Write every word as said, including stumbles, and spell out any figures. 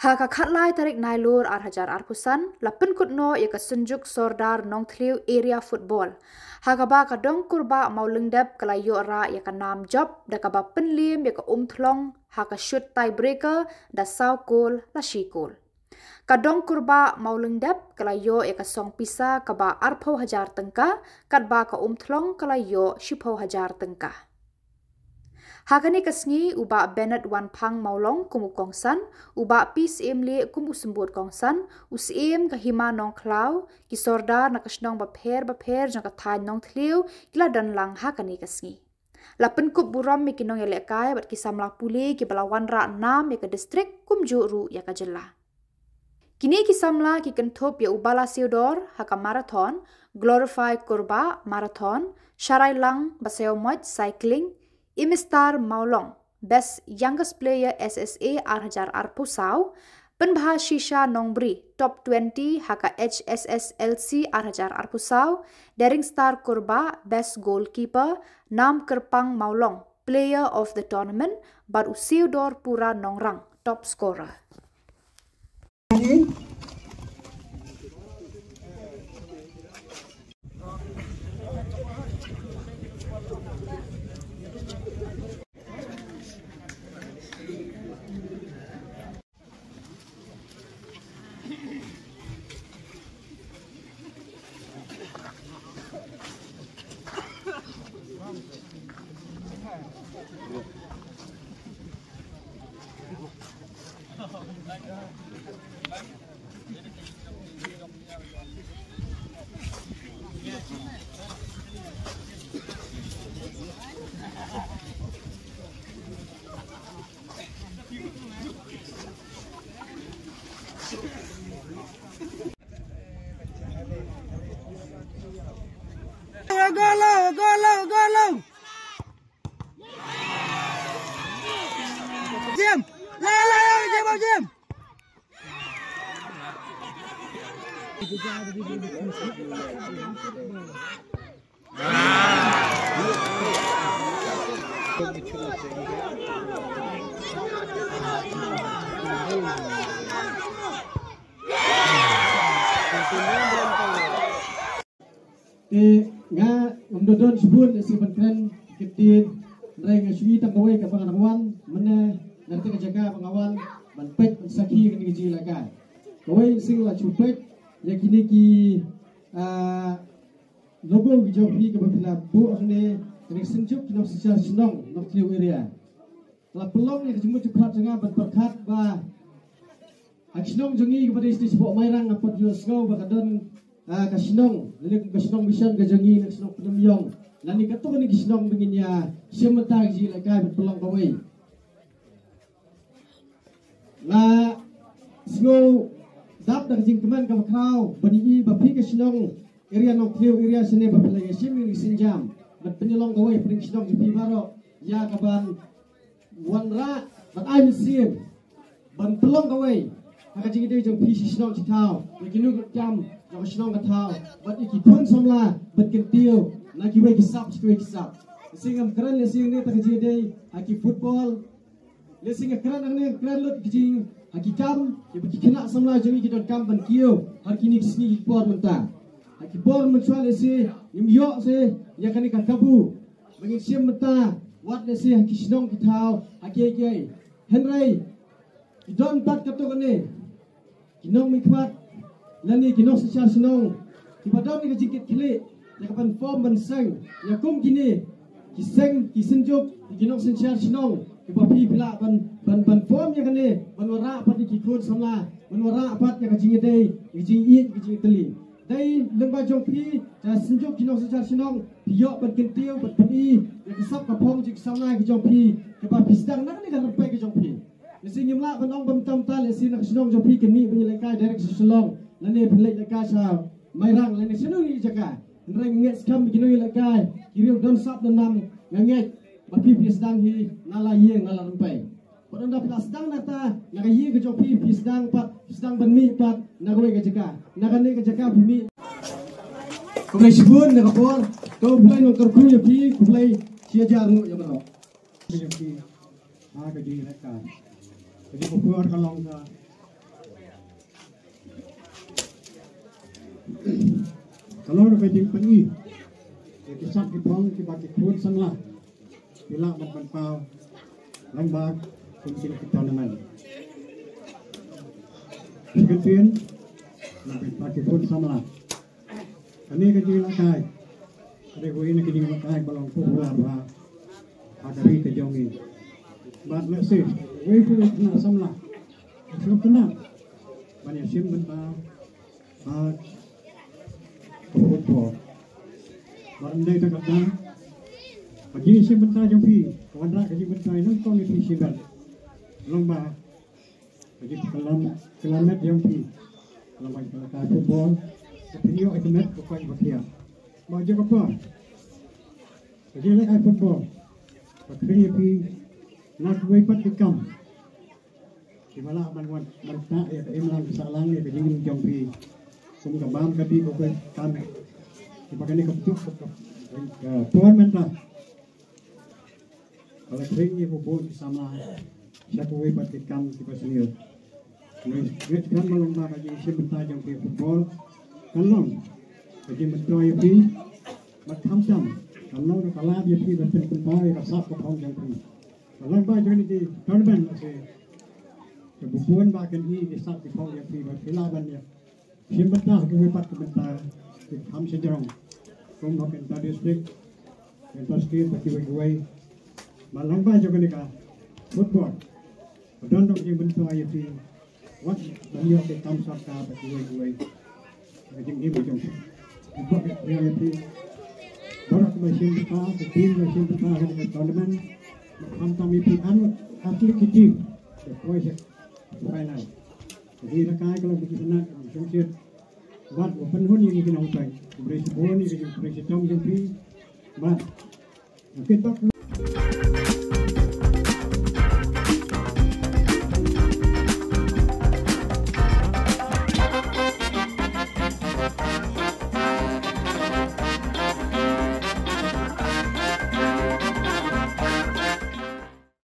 Ha ka khatlai tarik Nailur ar hajar arphew san, la pynkut noh ïa ka Synjuk Sordar Nongthliew Area Football, ha kaba ka Dong Kurbah Mawlyngdep ka la ïoh rah ïa ka nam jop da kaba pynliem ïa ka Umthlong ha ka shut tiebreaker da saw kol la shi kol. Ka Dong Kurbah Mawlyngdep ka la ïoh ïa ka song pisa kaba arphew hajar tyngka, katba ka Umthlong ka la ïoh shiphew hajar tyngka. Ha kane ka sngi, u Bah Bennett Wanphang Mawlong kum u kongsan, u Bah P Syiem Lieh kum u symbud kongsan, u Syiem ka Hima Nongkhlaw, ki sordar na ka shnong bapher bapher jong ka thaiñ Nongthliew ki la don lang ha kane ka sngi. La pynkup burom ïa ki nongïalehkai bad ki samla pule kiba la wanrah nam ïa ka distrik kumjuh ruh ïa ka jylla. Kine ki samla ki kynthup ïa u Bala Siewdor ha ka marathon, Glorify Kurbah marathon, Sharai Lang Basaïawmoit cycling, Imistar Mawlong Best Youngest Player S S A ar hajar arphew saw, Pynbha Shisha Nongbri top twenty ha ka H S S L C ar hajar arphew saw, Daring Star Kurbah Best Goalkeeper, Nam Kyrpang Mawlong Player of the Tournament, bad u Siewdor Pura Nongrang top scorer. Go, go, go, go, go, go. Jim. La, la, la, Jim, Jim. Te nga ngam da don shibun lehse ban kren ki ktien, hynrei nga shu i tang kawei kaba nga dang wan mynne na kata ka jaka ba nga wan ban peit ban sakhi ïa kane ka jingïalehkai. Kawei sing la shu peit ïa kine ki, ah, logo ki jong phi kaba phi la buh hangne, kane ka Synjuk ki Nongsynshar Shnong Nongthliew area. La pynlong ïa ka jingmut jingpyrkhat jong nga ban pyrkhat ba ha ka shnong jong ngi kaba dei shnong shapoh Mairang, nga pat ju sngew ba ka don, ah, ka shnong lane ka shnong mission ka jong ngi, na ka shnong Pyndonkam lane katto katne ki shnong ba ngin ïa shim bynta ka jingïalehkai ban pynlong kawei. Nga sngew dap da ka jingkmen kaba khraw ban ïohi ba phi ka shnong area Nongthliew area shane ba phi la ïa shim ïa ka sienjam ban pynlong kawei pyrshah shnong jong phi baroh ïa ka ban wanrah ban ai mynsiem ban pynlong kawei ha ka jingïadei jong phi shi shnong shi thaw, ïa ki nongtrei kam jong ka shnong ka thaw bad ïa ki khun samla ban kyntiew na kiwei ki sap sha kiwei ki sap. Lehse ngam kren lehse ne ta ka jingïadei ha ki football, lehse nga kren hangne, nga kren lut ki jing ha ki kam kiba ki khynnah samla jong ngi ki donkam ban kiew ha kine ki sngi ki por mynta. Ha ki por mynshuwa lehse ngim ïoh se ïa kane ka kabu ba ngin shim bynta wat lehse ha ki shnong ki thaw ha kiei kiei. Hynrei ki don pat katto katne ki nongmihkhmat lane ki nongsynshar shnong kiba don ïa ka jingkitkhlieh ïa ka ban form ban seng ïa kum kine ki seng ki synjuk, ki nongsynshar shnong kiba phi phi lah ban, ban, ban form ïa kane, ban wanrah pat ïa ki khun samla, ban wanrah pat ïa ka jingïadei, ïa ka jingïeit, ïa ka jingïatylli. Dei lyngba jong phi ka Synjuk ki Nongsynshar Shnong phi ïoh ban kyntiew, ban pyni ïa ka sap ka phong jong ki samla ki jong phi kiba phi sdang na kane ka rynpei ka jong phi. Lehse ngim lah ban ong ba mynta mynta lehse na ka shnong jong phi kan mih ban ïalehkai direct sha Shillong lane phin leit lehkai sha Mairang lane shano kine ki jaka. Hynrei nga ngeit skhem ba ki nongïalehkai ki riew don sap don nam, nga ngeit ba phi phi sdang hi na la ïing na la rynpei. Bad ynda phi la sdang na kata, na ka ïing ka jong phi phi sdang pat, phi sdang ban mih pat na kawei ka jaka, na kane ka jaka phi mih. Khublei shibun na ka por. Khublei nongkyrkhu ïa phi, khublei shi hajar nguh ïa baroh. Ïa phi ha ka jingïalehkai. Ka jingpynpoi ka long ka Ka long ruh ka jingpyni ïa ki sap ki phong kiba ki khun samla ki lah ban pynpaw lyngba kum kine ki tournament. Ki kyntien lyngba ki khun samla. Kane ka jingïalehkai ka dei kawei na ka jingïalehkai ba long popular bha ha ka ri ka jong ngi. Bad lehse kawei kawei na samla ka sngewtynnat ban ïashim bynta ha ka football. Bad ym dei tang katta, ka jingïashim bynta jong phi ka wanrah ka jingbynta nyngkong ïa phi shimet. Long ba ka jingpynkylla, kylla met jong phi long ba ka football ka pynïoh ïa ka met ka koit ba khiah. Ba jong ka por ka jingïalehkai football ka khring ïa phi na kiwei pat ki kam kiba lah ban wan ban tah ïa ka imlang ka sahlang ïa ka jingim jong phi. Kum ka bam ka dih ka koit kam kiba kane ka pyntuk ka por mynta. Ka la khring ïa ka bun ki samla sha kawei pat ki kam kiba sniew. Ngi ngeit skhem ba long ba ka jingïashim bynta jong phi football kan long ka jingmyntoi ïa phi. Bad khamtam kan long ka lad ïa phi ban pynpaw ïa ka sap ka phong jong phi. Ka long ba jong kine ki tournament lehse kaba bun ba kan i ki sap ki phong jong phi ba phi lah ban ïa shim bynta ha kiwei pat ki bynta ki kham shajrong kum ha ki inter district, inter state bad kiwei kiwei. Ba long ba jong kane ka football ka don ruh ka jingmyntoi ïa phi wat ban ïoh ki kam sorkar bad kiwei kiwei. Ka jingim ka jong phi. Ka bok ka jong ïa phi. Baroh kiba shim bynta, ki team kiba shim bynta ha kane ka tournament. Khamtam ïa phi arngut artylli ki team kiba poi sha final. Ka jingïalehkai ka long ba ki sngewtynnat, ka jingshongshit. Wat ba pynhun ïa ngi ki nongpeit. Khublei shibun ïa ka jingpynshong jong phi. Bad ki bok